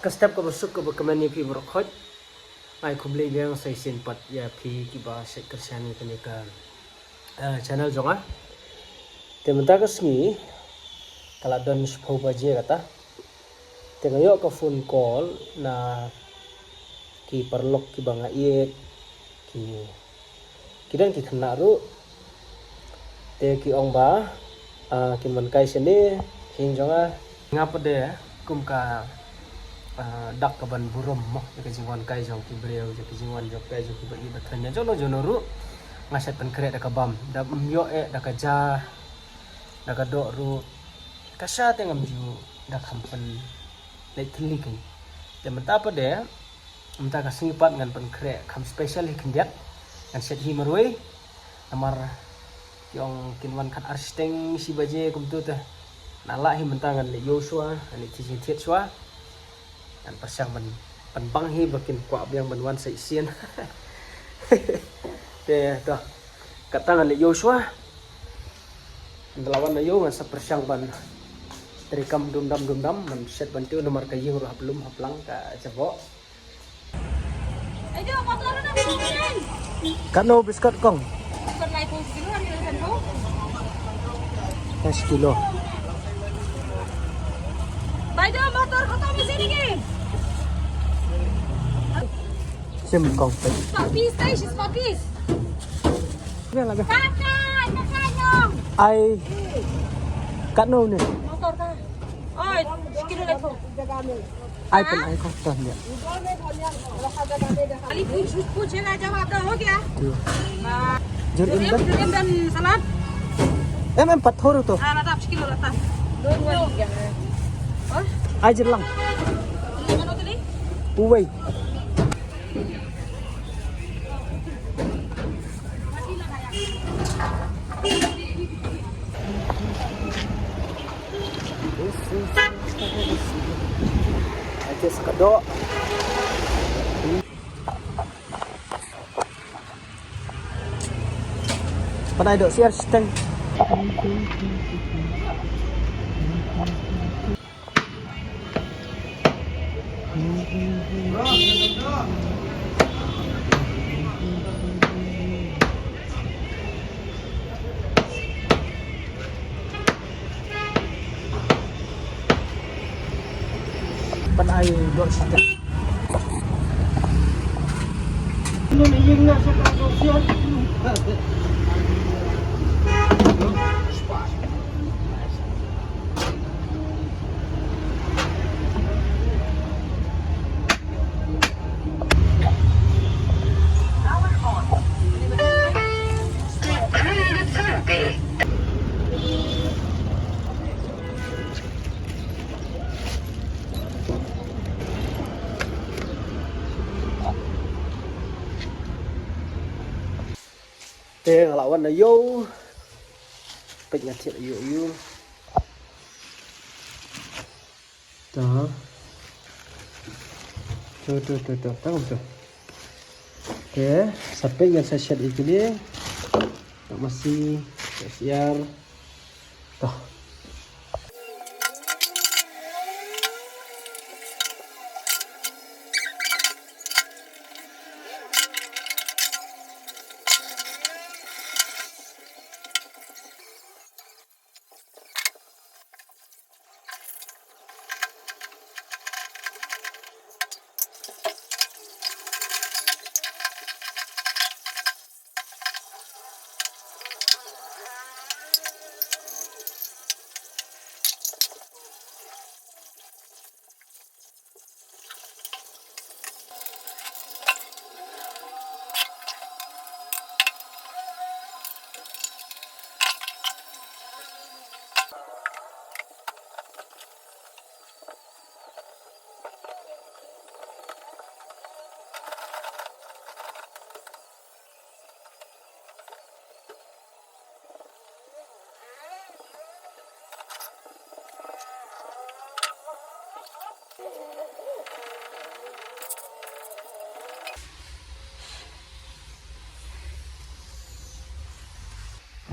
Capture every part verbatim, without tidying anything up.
Ka step kaba suk kaba kmen ïa phi baroh khoit. Ai khublei biang sa shisien pat ïa phi kiba shait kyrshan ïa kane ka, eh, channel jong nga. Te mynta ka sngi ka la don shiphew baje kata. Te nga ïoh ka phone call na ki paralok kiba nga ïeit, ki, ki don ki khynnah ruh. Te ki ong ba, ah, kin wan kai shane, ïing jong nga. Nga pat de kum ka, ah, dak kaban burom mo, ïa ka jingwan kai jong ki briew, ïa ka jingwan jong kai jong kiba ïeit ba thon, ïa jong no jong no ruh. Nga shait pynkhreh da ka bam, da ym ïoh eh, da ka ja, da ka doh ruh. Ka sha te ngam ju da kham pynleit thylli kein. Te mynta pat de, mynta ka sngi pat ngan pynkhreh kham special hi khyndiat. Ngan shet hi marwei. Namar ki ong kin wan khat ar shiteng shi baje kumtu te. Na lah hi mynta ngan leit ïew shuwa, ngan leit thied jingthied shuwa. Ngan pyrshang ban, ban pynbang hi ba kin kwah biang ban wan sa shisien. Te to. Kata ngan leit ïew shuwa. Ngan la wan na ïew ngan sa pyrshang ban treikam dum dam dum dam, ban shet ban tiew namar ka ïing ruh hap lum hap lang ka jaboh. Katno biskot kong? Biskot lai ko kilo, hari lai ko. Pas kilo. Bhai, jo motor khatam hai, sini ki. Sim kong. Patis, tai, sis patis. Biar lagi. Kakak, kakak, nyong. Ai. Katno ni? Motor ka. Oi, sekilo lai ko. Ai pun ai kong tah dia. खाली पूछ, पूछ, पूछे ना, जवाब दो, हो गया? Jur im dan. Jur im dan salad. Em em pathor to. Ah, lata, sekilo lata. Dua, dua, tiga. Oh? Ai jir lang. Mana tadi? Uwei. This is, I just ka doh. Pan ai doh siar shiteng. Pan ai doh shiteng. Te nga la wan na ïew. Peit nga thied ïew ïew. To. To, to, to, to. Tang to. Te, sa peit ngan sa shet ïa kine. Nak masi, sa siar. To.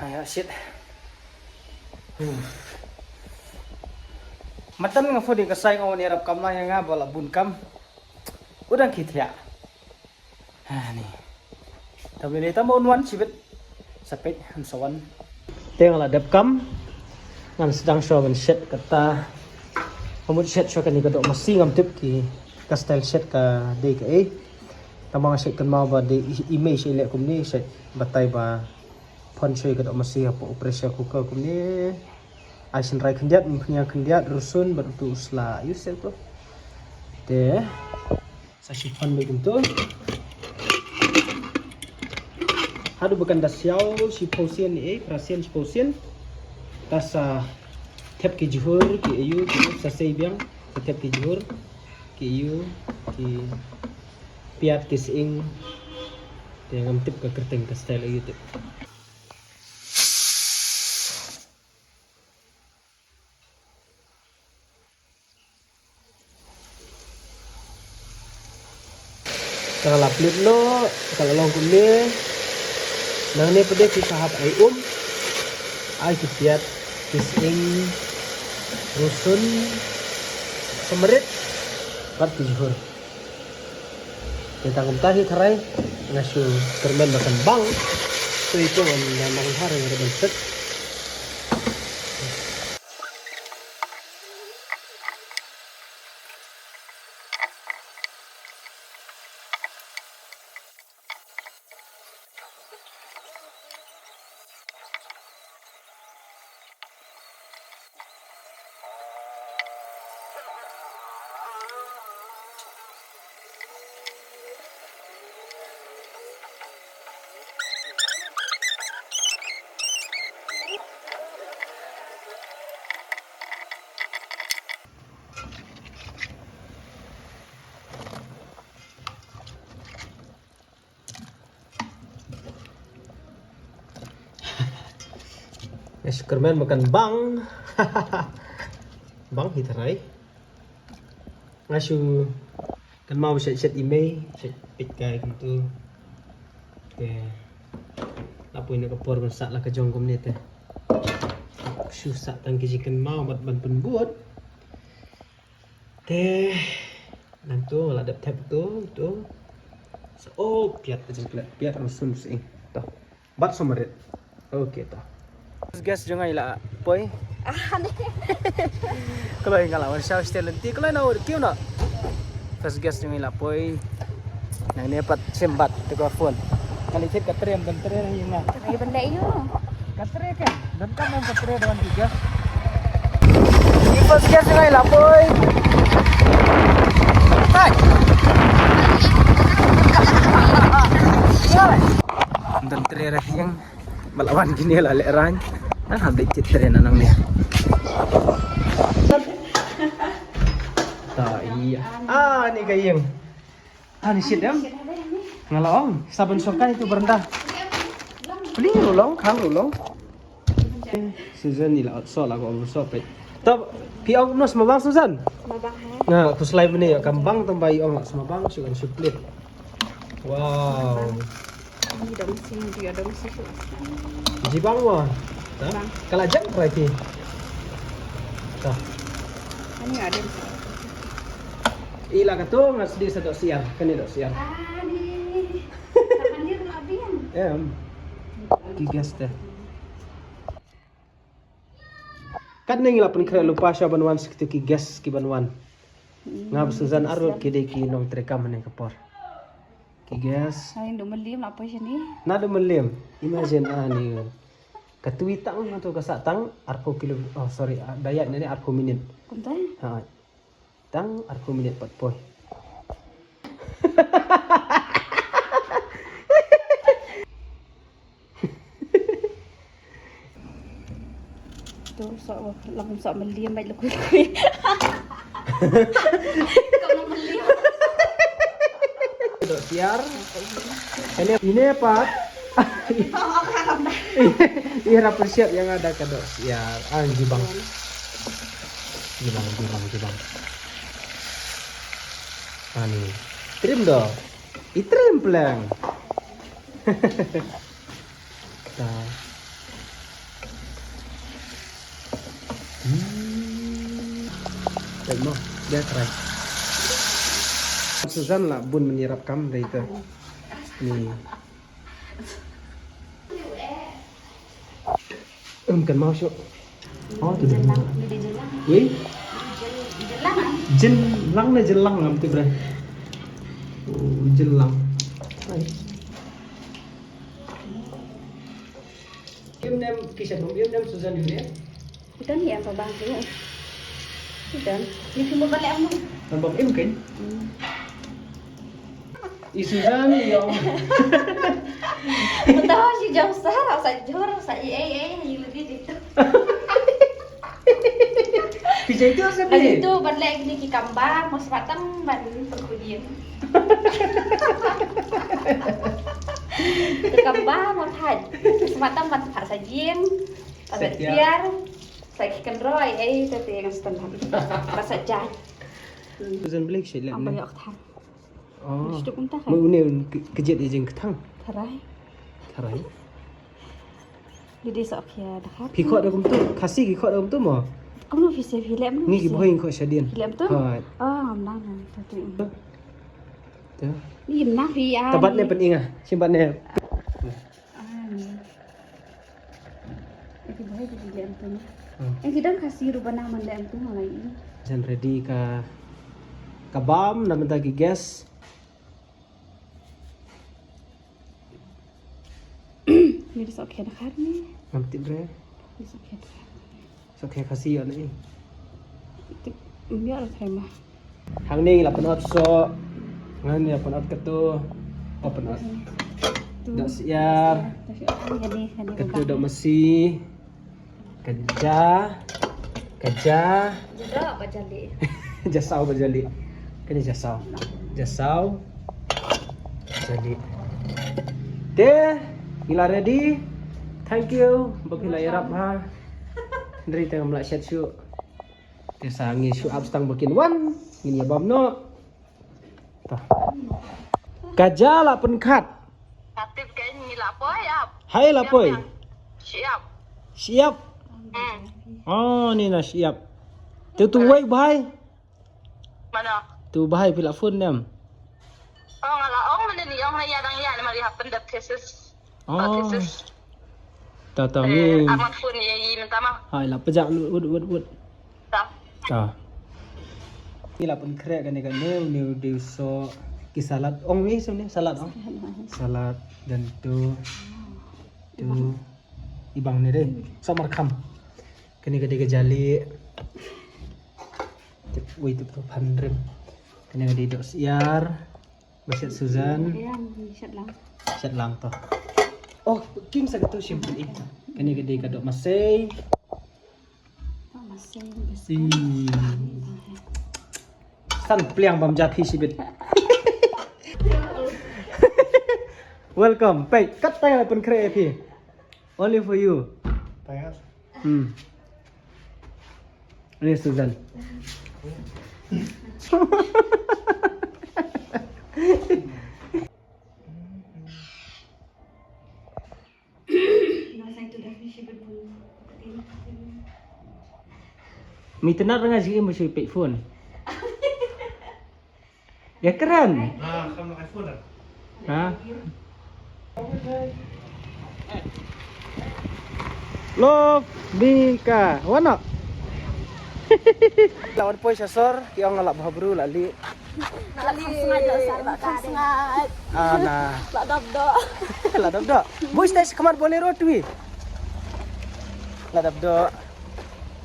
Ai, oh shit. Hmm. Matan nga pudi ka sai nga wan ïarap kam lang ïa nga ba la bun kam. U dang ki thiah. Ha ni. Tam ni tam un wan shibit. Sa peit han sa wan. Te nga la dep kam. Ngan sdang shuwa ban shet kata. Ka mut shet shuwa kane ka doh masi ngam tip ki ka style shet ka dei kaei. Tang ba nga shet kynmaw ba dei i, i mei shet leh kumne shet batai ba pon shuwa ka doh masi hapoh u pressure cooker kumne. Ai shynrai khyndiat, mynpynïang khyndiat, rusun bad utu u sla. Ïu shet tu. Te. Sa shipon bad kumtu. Haduh ba kan da siaw shiphew sien, eh, phra sien shiphew sien. Ta sa thep ki jhur ki ayu ki sa sei biang. Sa thep ki jhur ki ayu ki piat ki sying. Te ngam tip ka kyrteng ka style ayu tip. Ka la plit noh, ka la long kumne. Nangne pat de phi sa hap ai um. Ai ki piat, ki sying, rusun, samarit, bad ki jhur. Te tang kumta hi tharai nga shu kyrmen ba kan bang. Te ito ngan nang har ngan ban set. Nga shu kyrmen ba kan bang. Bang hi tharai. Nga shu kynmaw shet shet i mei, shet peit kai kumtu. Te la poi na ka por ban sah la ka jong kumne te. Shu sah tang ki jingkynmaw bad ban pynbud. Te nangtu la dep thep tu tu. So, oh, piat ka jingklet, piat rusun sying. To. Bad samarit. Okay to. First guest jong nga i la poi. Ah, ni. Kloi nga la wan sha hostel lynti, kloi na ur kiu na. First guest jong nga i la poi. Nangne pat sim bad te ko phone. Kali thit ka tre, ban tre na ïa nga. Tre ban leh ïa u. Ka tre ke. Don kam em ka tre don ki guest. Ki first guest jong nga i la poi. Hai. Hai. Don tre ra ïa nga. Ba la wan kine la lehraiñ. Nang hap dei cit tren nangne. Ta ïa. Ah, ni ka ïing. Ah, ni shit em. Nga la ong, sa ban shongkai tu beranda. Pling ruh long, khang ruh long. Season ni la so la ko so peit. Ta phi ong kumno sma bang Susan? Sma bang ha. Nga khuslai mynne ïa kam bang tang ba i ong la sma bang shu kan shu plit. Wow. Ni dong si, ni dong si. Jibang wa. Ha? Bang. Ka la jam trai ki. Ta. Ani ada. I la kato nga sdi sa dohsiar, kane dohsiar. Ani. Sa panir la biang. Em. Ki guest te. Katne ngi la pynkhreh lypa sha ban wan sa kito ki guest ki ban wan. Nga ba Susan arngut ki dei ki nongtrei kam hangne ka por. Ki guest. Ai, ndo myllim la poi shane. Na ndo myllim. Imagine ani. Ka twi tang na to ka sah tang arphew kilo. Oh, sorry, ah, da ïaid ne arphew minit. Kumta? Ha. Tang arphew minit pat poi. Tu sok lang sok meliam baik lekui lekui. Kau meliam. Dok siar. Ini ini apa? Ira persiap yang ada ka dok siar. Ah, jibang. Jibang, jibang, jibang. Ani. Trim do. I trim pleng. Ta. Hmm. Mo, dia try. Susan la bun mynta ïarap kam dei te. Ni. Em kan mau shuh. Oh, tu dah. Jin lang, ni dia jin lang. Wei? Jin, jin lang, ah. Jin lang ne jin lang ngam tip re. Oh, jin lang. Hai. Im nem kisha bum im nem Susan yu ne. Ita ni em pa bang tu. Ita. Ni cuma balik amu. Tambah im kan? Hmm. I Susan, i ong. Mynta shi jam sah, sa jor, sa i ei ei, i lagi jitu. Phi jai tu sa phi? Lagi tu ban leh kine ki kamba, mo smatam ban pengkudin. Ki kamba mo thaj. Smatam ban thaj sa jin, sa tiar, sa ki kynroi, ei, sa tiar sa tan. Ba sa jai. Susan Blake shi leh. Amba yok thang. Oh. Mesti kumta kan? Mu ne ke-, kejit i jingkthang. Tharai. Tharai. Didi sok ya dah. Phi khot da kumtu, Khasi ki khot da kumtu mo. Kamu phi se phi lem. Ni ki boy khot shadien. Phi lem tu? Hai. Ah, ngam nang nang tu tu. Tu. Ni ngam nang phi ah. Tabat ne pening ah. Simbat ne. Ah, ni. Eki bahai di lem tu ni. Hmm. Eki dang Khasi ruh ba nang man lem tu ngalai ini. Jan ready ka, ka bam na mynta ki gas. Ni di sok khe da khar ni. Ngam tip re. Di sok khe da khar. Sok khe Khasi ïa na i. Tip ym ïa ra thai ma. Hangne la pynot so. Ngan ïa pynot katu. Ka pynot. Tu. Dok siar. Dok siar. Katu dok masi. Kaja. Kaja. Jadok ba jali. Jasaw ba jali. Kane jasaw. Jasaw. Jali. Te, ngi la ready. Thank you. Ba phi la ïarap ha. Hynrei te ngam lah shet shuh. Te sa ngi shu ap stang ba kin wan. Ngin ïa bam noh. Ta. Kaja la pynkhat. Katip kan ngi la poi ap. Hai la poi. Siap. Siap. Hmm. Oh, ni na siap. Tu tu wei bai. Mana? Tu bai phi la phone nem. Oh, nga la ong mana ni ong na ya dang ya ni mari happen the thesis. Oh. Thesis. Ta ta mi. Amat phone ya yi mentama. Hai la pejak lut wut wut wut. Ta. Ta. Ni la pynkhreh kane ka new new diu so ki salad ong mi sum ni salad ong. Salad dan tu tu ibang ni deh so markham. Kane ka dei ka jali. Wei tu tu phan rim. Kane ka dei dok siar. Ba shet Susan. Shet lang. Shet lang to. Oh, king sa katu simple ik. Kane ka dei ka dok masei. Dok masei. Si. San pliang bam jati sibit. Welcome. Pei, kat tang la pynkhreh phi. Only for you. Thanks. Hmm. Ini Susan. Mi tynat nga jingim ba shu peit phone. Ïa kren. Ah, kam nak iPhone dah. Ha? Love Bika. Wan noh. La wan poi sha sor, ki ong la bha bru la li. La li. Kham sngat, la kham sngat. Ah, na. La dap doh. La dap doh. Bus stage khmat Bolero twi. La dap doh.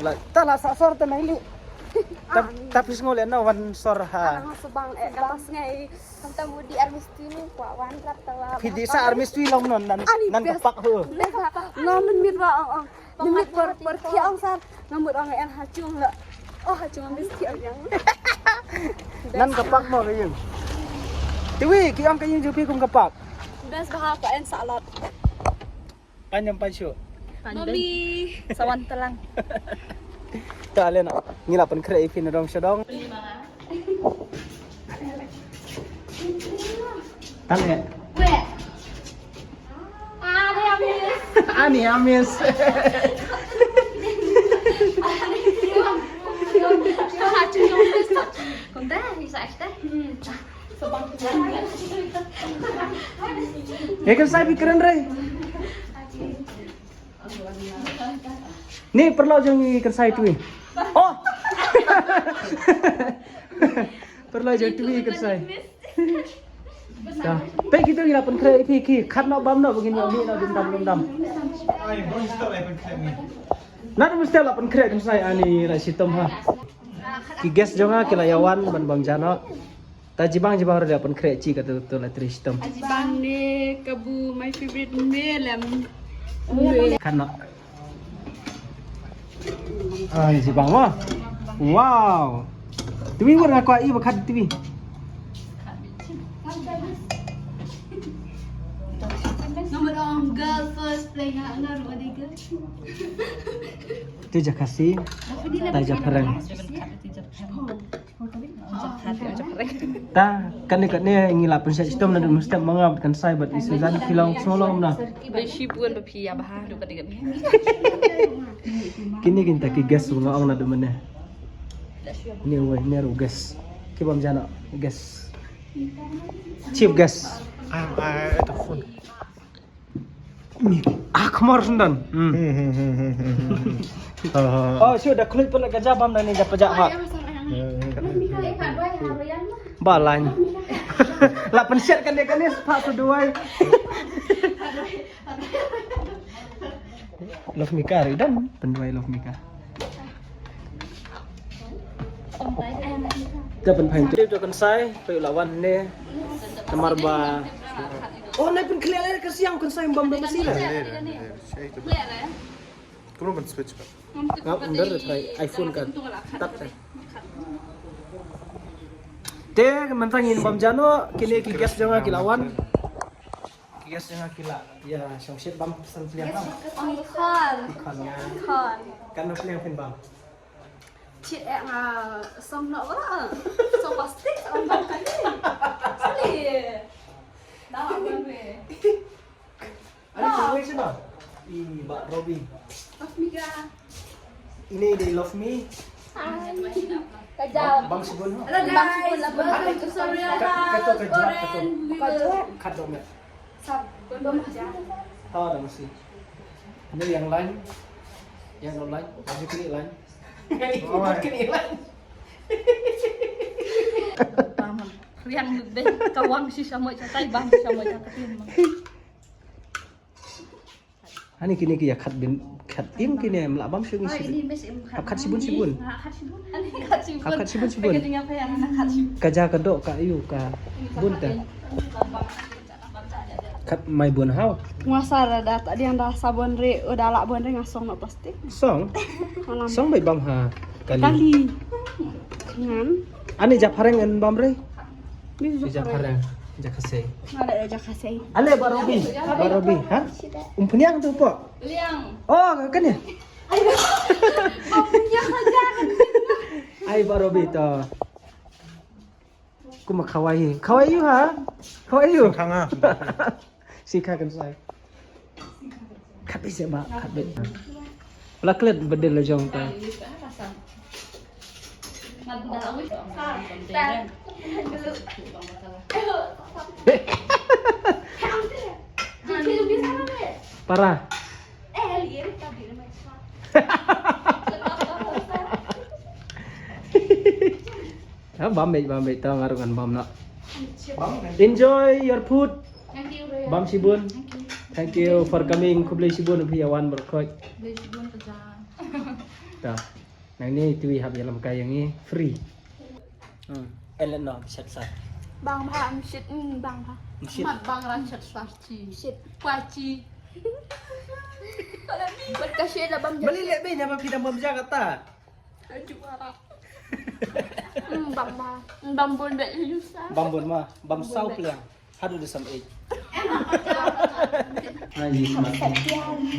La ta la sa sor ta nai li. Ta, ta phi sngew leh na wan sor ha. Nga subang eh ka pas ngai. Khamtam u di army stui ni kwah wan rap ta wa. Phi di sa army stui long non nan, nan ka pak hu. Best ba. Nga mynmiet ba ong ong. Mynmiet por por ki ong sar. Nga mut ong en ha chung la. Oh ha chung army stui ong yang. Nan ka pak mo ka ïing. Tiwi ki ong ka ïing jong phi kum ka pak. Best ba ha ka en salad. Pan jam pan shu. Mami. Sawan telang. Ta le na. Ngi la pynkhreh ïa phi na dong sha dong. Tang eh. Weh. Ani amis. Ani amis. Kumta, isa kita. Ïa kynsai phi kren re. Ni paralok jong ngi kynsai twi. Oh. Paralok jong twi kynsai. Te kito ngi la pynkhreh ïa phi ki khat noh bam noh ba ngin ïoh mih noh dum dam dum dam. Ai, bun step ai pynkhreh ni. Nat mesti la pynkhreh kynsai ani la shitom ha. Ki guest jong nga ki la ïa wan ban bam ja noh. Ta jibang jibang ruh la pynkhreh chi kato to la trei shitom. Jibang ne kabu my favorite me lem. Khat noh. Ai, jibang mo. Wow. Twi wat nga kwah i ba khat twi. Number one, girl first, play nga, nga, nga, girl. Te ja Khasi, te ja Phareng. Ta, kane kane ngi la pynshah shitom na dum step manga bad kan sai bad i Susan ki long solo na. Ba shi bun ba phi ïa ba ha du kane kane. Kine kin ta ki guest nga ong na dum ne. Ne wei ne ru guest. Ki bam jana guest. Chief guest. Ah, ah, itu phone. Mi ah khmar sundan. Hmm. Hmm, hmm, hmm, hmm, hmm, hmm. Ah. Oh, shu da khluit pun ka jabam da ni japa ja ha. Ya, ya. Ba lain. La pynsiat kan dia kan ni sepak tu duai. Love Mika ri dam pynduai Love Mika. Te pynphai tu tu kan sai pe la wan ne. Namar ba. Oh, nai pynkhlieh le ka siang kan sai bam da masi le. Kumno ban switch ka? Ngap under try iPhone kan. Tap tap. Te mynta ngin bam jano kine ki guest jong nga ki la wan. Ki guest jong nga ki la. Ya, shong shit bam san pliang. Ong khon. Khon ya. Khon. Kan no pliang phin bam. Chit eh nga song no wala. Song plastik song bam kan ni. Sali. Dah abang gue. Ani kawai sih ba? I ba Robi. Love me ka. Ini dei love me. Ka jam. Bang sibun ha. Hello guys, welcome to Sorry Ka- Kato ka jawab kato. Ka jawab. Kat dong ya. Sab. Belum aja. Tahu ada masih. Ini yang lain. Yang online. Masih kini line. Kini line. Riang deh kawang si sama catai bang si sama catai. Ani kini ki ya khat bin khat im kini em la bam shu ngi sibun. Khat sibun sibun. Khat sibun. Ani khat sibun. Khat sibun sibun. Ka ja ka dok ka yu ka bun ta. Khat mai bun hau. Ngwasa da ta diang da sabun re uda la bun re ngasong no plastik. Song. Song bai bam ha. Kali. Kali. Ngan. Ani ja phareng en bam re. Ni ja phareng. Ja khasei. Ngale ja khasei. Ale barobi. Barobi ha. Umphniang tu po. Liang. Oh kene. Ai barobi to. Kuma khawai hi. Khawai yu ha. Khawai yu. Khanga. Si kha kan sai. Khat bit seh ba khat bit. La klet bedel la jong ta. Para. Ha bam bit bam bit ta ngarung an bam na. Enjoy your food. Bam shibun. Thank you for coming. Khublei shibun phi awan berkhot. Ta. Nang ni tui hap yalam kai yang ni free. Hmm. Elet no shet sa. Bang bha am shit bang bha. Mat bang ran shet sa chi. Shit. Kwa chi. Berkasih lah bang. Beli lek be nyapa pidam bam jaga ta. Juara. Bam bha. Bam bun bet yusa. Bam bun ma. Bam sau pliang. Hadu de sam ej. Hai ji sma.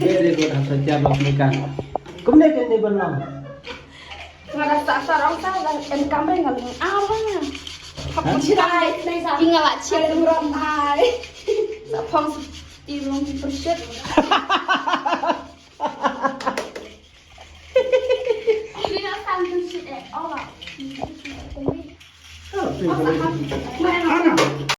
Very good ha satya bak mereka. Kumne ke ni benang. Ngara sa sa rong sa dan en kamre ngal ni awa. Hapun chai. Inga la chai rum ai. Sa phong ti rong ti perset. Ini nak sangkut shit eh. Olah. Ana,